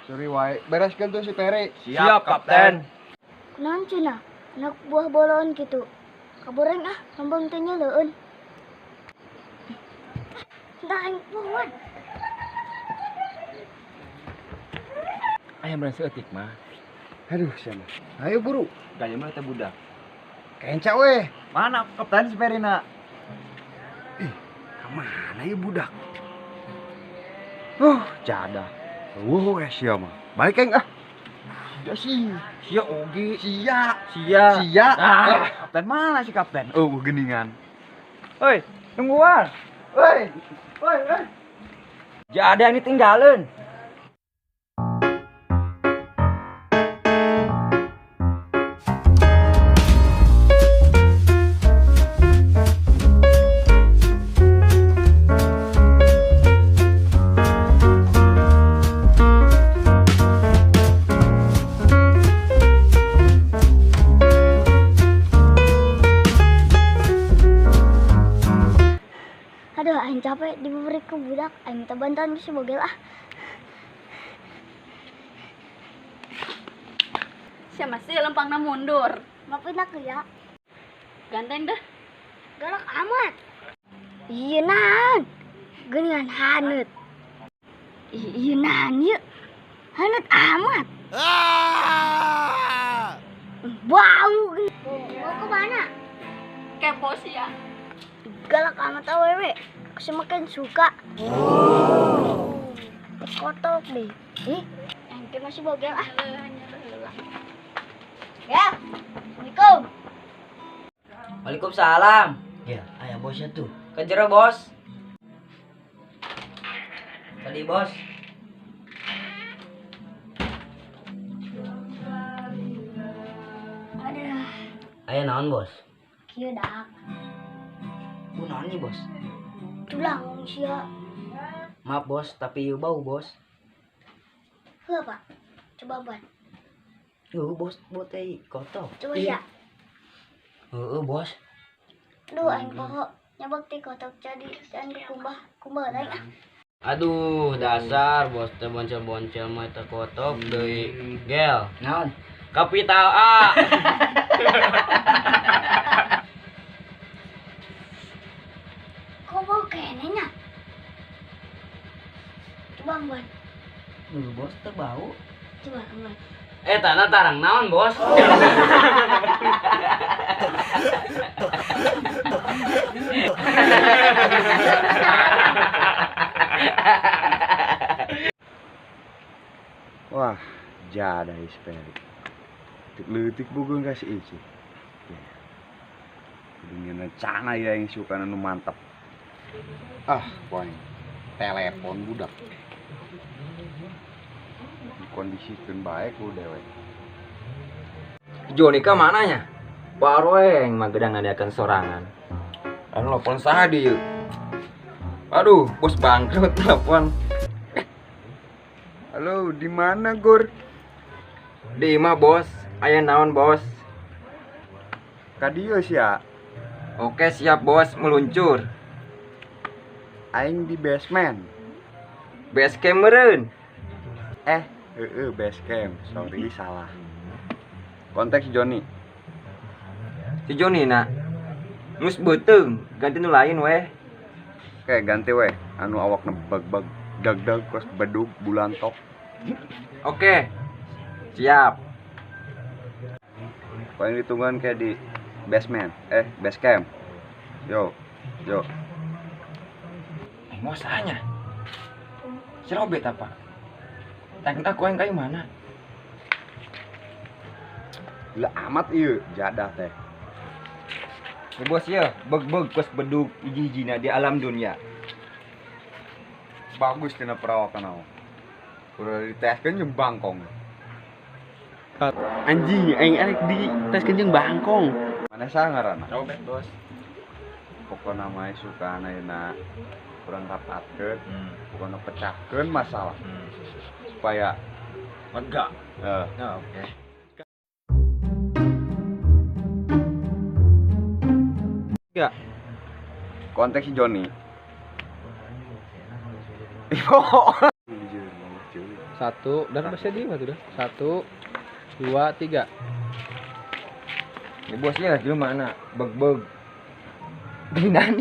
Sorry wae, bereskeun tuh si Peri. Siap, Kapten. Kunaon cenah? Anak buah boloan gitu. Kaboreng ah, lambang teh nyeleueun. Entah aing pohoan. Aya bener seeutik mah. Aduh, sia mah. Ayo buru. Gaya mah teh budak. Kenca weh. Mana Kapten si Perina? Ih, kemana ya budak? Jadah. Wuh, sia mah. Balik aing ah. Sia sih. Sia oge. Sia. Sia. Sia. Ah, kapten mana si kapten? Oh, geningan. Hoi, tungguan. Hoi. Hoi, hoi. Jadah ini tinggalin. Aduh, aing capek diberi ke budak. Aing minta bantuan ke si Bogel ah. Siapa sih lempangna mundur? Maafin aku ya. Ganteng dah. Galak amat. Iya naon. Geuningan haneut. Iya naon ieu. Haneut amat. Bau. Mau ke mana? Kepo sih ya. Galak amat awewe. Aku semakin suka. Kotok deh. Ih, ente masih bogel ah. Ya. Assalamualaikum. Waalaikumsalam. Ya, ayah bosnya tuh. Kejar bos. Tadi bos. Aduh, Ayah naon bos? kieu dak. Bu naon nih bos? Tulang sia. Maaf bos, tapi ieu bau bos. Heuh, Pak. Coba ban. Heuh bos, bau teh kotor. Coba ya. Heuh bos. Aduh, aing poho nyabak teh kotok jadi dan kumbah kumbah lain ah. Aduh, dasar bos teh boncel-boncel mah teh kotok deui. Gel, Naon? kapital A. Kok bau kene nya? Coba ban. Heuh bos teh bau. Coba ban. Eh, tanah tarang naon, bos? Wah, jadah si Peri. Leutik bogoh ka si Ici. Ya. Kudu rencana ya yang suka nu mantep. Ah, poin. Telepon budak. Dikondisikeun bae ku dewek. Joni ka mananya? Baru yang mah gedang ngadakan sorangan. Anu telepon saha dieu? Aduh, bos bangkrut telepon. Halo, di mana, Gur? Di imah bos, aya naon bos? Ka dieu sia. Oke siap bos, meluncur. Aing di basement. Base camp meureun. Eh, heeh, base camp. Sorry, salah. Konteks Joni. Si Joni na. Ngus beuteung, ganti nu lain weh. Oke, ganti weh. Anu awakna bag-bag dag-dag kos bedug bulantok. Oke. Siap. Paling ditungguan kayak di basement. Eh, base camp. Yo, yo. Mau sahanya? Si Robert apa? Tangan aku yang kayu mana? Gila amat ieu jadah teh. Ya bos ya, beg-beg kos bedug hiji-hijina di alam dunia. Bagus tina perawakan awak. Udah diteskeun jeung bangkong. Anjing, aing arek di tes kencing bangkong. Mana saha ngaranna? Robert bos. Pokona mah suka ayeuna kurang rapatkeun, pokona pecahkeun masalah supaya Lega. eh Oh, oke. Ya. Konteks si Joni. 1 dan masih di mana tuh? 1 2 3. Ini bosnya jelema mana? Beg-beg. Binan.